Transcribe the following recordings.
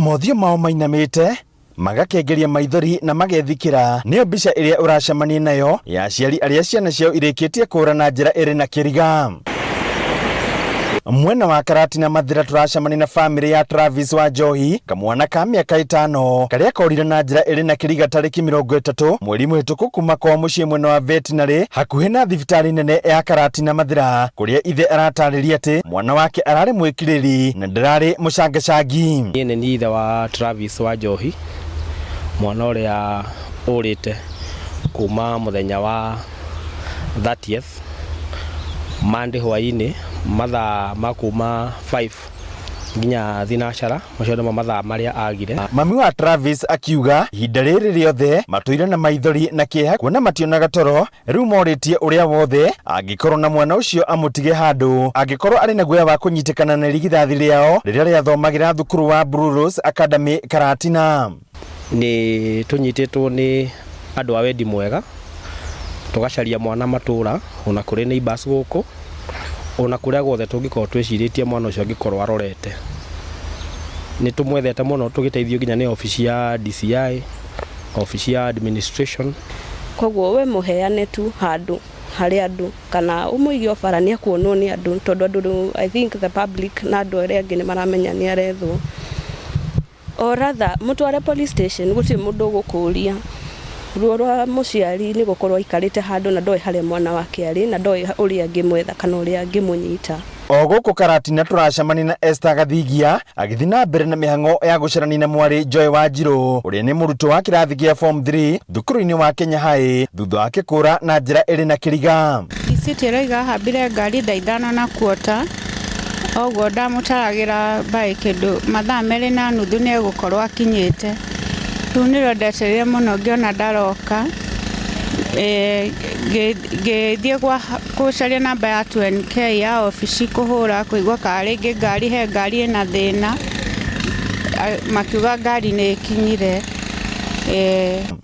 Mothiũ mao mainamĩte, magakengeria maithori na magethikĩra, nĩyo mbica ĩrĩa ũracemania nayo ya aciari arĩa ciana ciao irĩkĩtie kũũra na njĩra ĩrĩ na kĩriga. Mwena wa Karatina Mathira tũracemania na famĩlĩ ya Travis wa Njohi, kamwana ka mĩaka ĩtano karĩa korire na njĩra ĩrĩ na kĩriga tarĩki 30 mweri mũhĩtũku kuma kwao mũciĩ mwena wa Veterinary hakuhĩ na thibitarĩ nene ya Karatina Mathira, kũrĩa ithe aratarĩria atĩ mwana wake ararĩ mwĩkirĩri na ndararĩ mũcangacangi. Niĩ nĩ niĩ ithe wa Travis wa Njohi, mwana ũrĩa ũrĩte kuma mũthenya wa 30th Monday hwaĩ-inĩ mathaa ma kuma 5 nginya thinacara, macio nĩmo mathaa marĩa agire. Mami wa Travis akiuga ihinda rĩrĩ rĩothe matũire na maithori na kĩeha kuona mationaga toro. Rĩu morĩtie ũrĩa wothe angĩkorwo na mwana ũcio amũtige handũ angĩkorwo arĩ na guoya wa kũnyitĩkana na irigithathi rĩao rĩrĩa rĩathomagĩra thukuru wa Blue Rose Academy Karatina. Nĩ tũnyitĩtwo nĩ andũ a wendi mwega, tũgacaria mwana matũra, ona kũrĩ neighbours gũkũ, ona kũrĩa guothe tũngĩkorwo twĩcirĩtie mwana ũcio angĩkorwo arorete. Nĩ tũmwethete mũno tũgĩteithio nginya nĩ obici ya DCI, obici ya administration. Koguo we mũheane tu handũ harĩ andũ kana ũmũige o bara nĩ ekuonwo nĩ andũ, tondũ andũ rĩu, I think the public na andũ arĩa angĩ nĩ maramenya nĩ arethwo. Or rather mũtware police station, gũtirĩ mũndũ ũgũkũria. Ruo rwa mũciari nĩ gũkorwo aikarĩte handũ na ndoĩ harĩa mwana wake arĩ na ndoĩ ũrĩa angĩmwetha kana ũrĩa angĩmũnyita. O gũkũ Karatina tũracemania na Esther Gathigia agĩthiĩ na mbere na mĩhang'o ya gũcarania na mwarĩ Joy Wanjirũ ũrĩa nĩ mũrutwo wa kĩrathi gĩa form 3 thukuru-inĩ wa Kenya High thutha wake kũra na njĩra ĩrĩ na kĩriga. Riciti ĩroiga hambire ngari thaa ithano na kuota, oguo ndamũtaragĩra by kĩndũ mathaa merĩ na nuthu nĩ egũkorwo akinyĩte. Rĩu nĩrĩo ndetereire mũno ngĩona ndaroka, ngĩthiĩ gũcaria namba ya 2NK ya obici kũhũra kũigua kana rĩngĩ ngari he ngari ĩna thĩna, makiuga ngari nĩ ĩkinyire.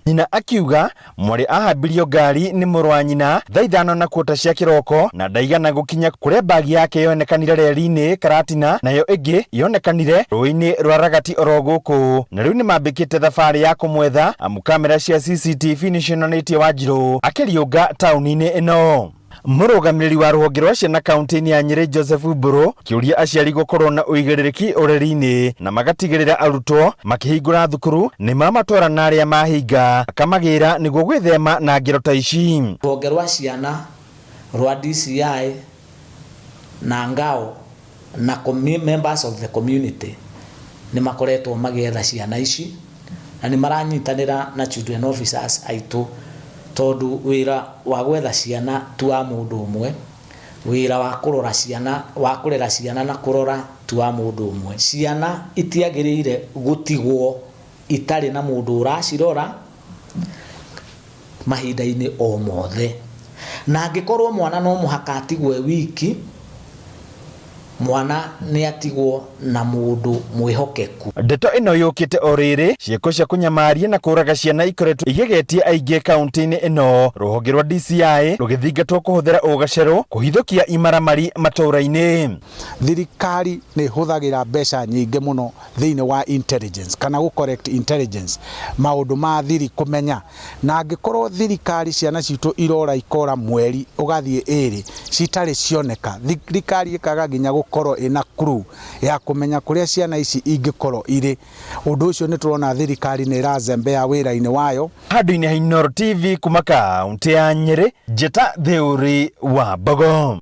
Nyina akiuga mwarĩ ahambirio ngari nĩ mũrũ wa nyina thaa ithano na kuota cia kĩroko na ndaigana gũkinya kũrĩa mbagi yake yonekanire reri-inĩ Karatina, nayo ĩngĩ yonekanire rũĩ-inĩ rwa Ragati oro gũkũ, na rĩu nĩmambĩkĩte thabarĩ ya kũmwetha amu kamera cia CCTV nĩcionanĩtie Wanjirũ akĩriũnga taũni-inĩ ĩno. Mũrũgamĩrĩri wa rũhonge rwa ciana kaunti-inĩ ya Nyĩrĩ Joseph Mbũrũ kĩũria aciari gũkorwo na ũigĩrĩrĩki ũreri-inĩ na magatigĩrĩra arutwo makĩhingũra thukuru nĩ mamatwara na arĩa mahinga akamagĩra nĩguo gwĩthema na ngero ta ici. Rũhonge rwa ciana rwa DCI na Ngao na members of the community nĩ makoretwo magĩetha ciana ici na nĩ maranyitanĩra na children officers aitũ, tondũ wĩra wa gwetha ciana ti wa mũndũ ũmwe, wĩra wa kũrora ciana, wa kũrera ciana na kũrora ti wa mũndũ ũmwe. Ciana itiagĩrĩire gũtigwo itarĩ na mũndũ ũracirora mahinda-inĩ o mothe. Na angĩkorwo mwana no mũhaka atigwo e wiki, mwana nĩ atigwo na mũndũ mwĩhokeku. Ndeto ĩno yũkĩte o rĩrĩ ciĩko cia kũnyamaria na kũraga ciana ikoretwo igegetie aingĩ kaunti-inĩ ĩno, rũhonge rwa DCI rũgĩthingatwo kũhũthĩra ũgacerũ kũhithũkia imaramari matũũra-inĩ. Thirikari nĩ ĩhũthagĩra mbeca nyingĩ mũno thĩinĩ wa intelligence kana gũ collect intelligence, maũndũ ma thiri kũmenya. Na angĩkorwo thirikari ciana citũ irora ikora mweri ũgathiĩ ĩrĩ citarĩ cioneka, thirikari ĩkaga nginya gũkorwo ĩna clue ya kũmenya kũrĩa ciana ici ingĩkorwo irĩ. Ũndũ ũcio nĩ tũrona thirikari nĩ ĩrazembea wĩra-inĩ wayo. Handũ-inĩ ha Inooro TV kuma kaunti ya Nyĩrĩ, njĩta Theuri wa Mbogo.